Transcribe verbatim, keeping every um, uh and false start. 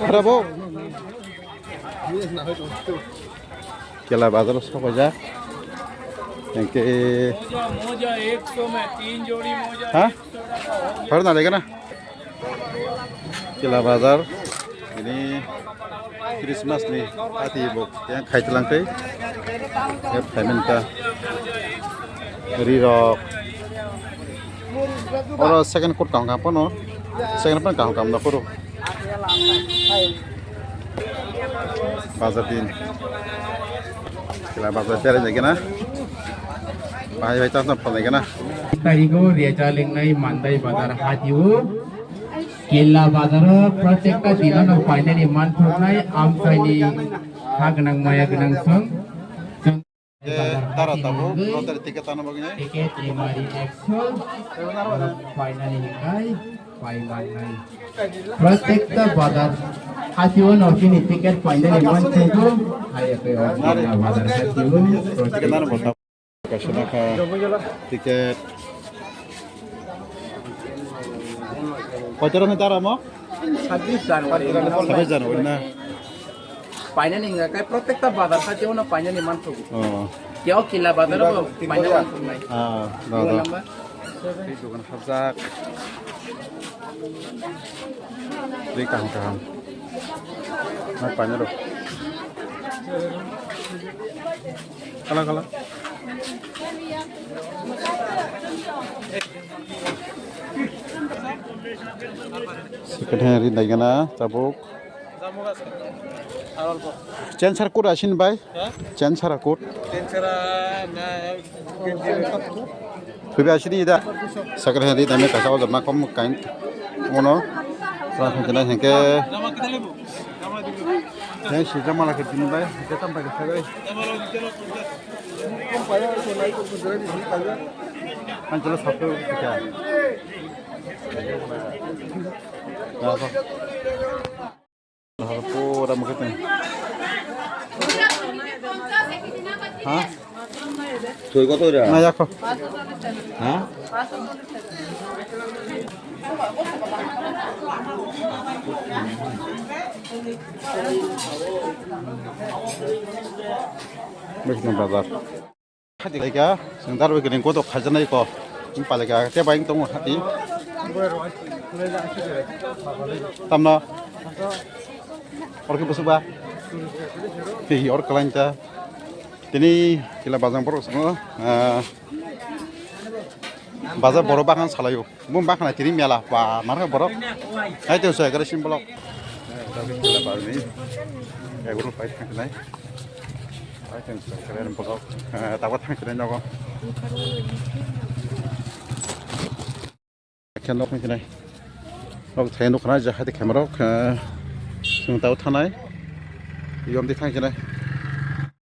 Khara bo. Kela bazar o sok ojak. Hingke मोजा, मोजा एक सौ में तीन जोड़ी मोजा, ha? एक सौ टका wholesale. Har na lega na? Kela bazar ini Christmas ni party bo yang khai tlang tei. Ya payment ta ri rok. Oro second coat kaham kaham pono. Second pan kaham kaham na poro. Bazar din. Kela bazar tere jai gana. Bahai bai tam tam phalai gana. Tarigo reja lengnai mandai bazar hatio. Kela bazar o protekta dino no painani manthoknai amchaini ha gwnang maya gwnang song. Ke tara tabuk lottery ticket tano bagwi nai. Ticket rimari ekso, borok painani hikai, pai mannai. Protekta bazar hatio no chini ticket painani manthogo, hai eke o bazar hatio, protekta. Kaisa nokha ticket. Koitoro ni tara mo? Sabbish January. Sabbish January na? Painani hingka khe protekta bazar kha teibo no painani manthogo. Oh. Keo Kela bazar o painani manthognai. Ah, da, da. Mobile number? Tei dogan hapjak. Tei kaham kaham. Na painani rok. Kala, kala. Second hand ri naigana tabuk. Chensar kura sin bai? Ha? Chensara kut. Chensara na. Phuiba sini ida. Second hand ri dame kasa o jama kom kain. Ono. Rang kena hengke. Yang si jama lagi dini bai. Kita sampai ke sagai. Panchala satu kita. Pura mukit ni. Ha? Tui koto ira? Na yakho. Ha? Bisi na bazar. Khati khaika, chwng darwi gini gotok khaijaknai ko. Wng palika, tei bai wng tongo khati. Tamno? Orke busuk ba? Tei or kalain ta. Tini kila bazang borok swngo, ah, bazar borok bakhan salaio. Bo bakhan tini mela ba, marka borok. Hai tei usai gare sim bolok. Kila bazar ni. Egoro pai thangkhlai. Ai, thanks, karen bolok. Eh, tawa thanks, nogo. Khe nok ni khnai. Nok thai nok khnai, ja hai khe marok, eh, sung tawa thanai. Yom di thanks, khnai.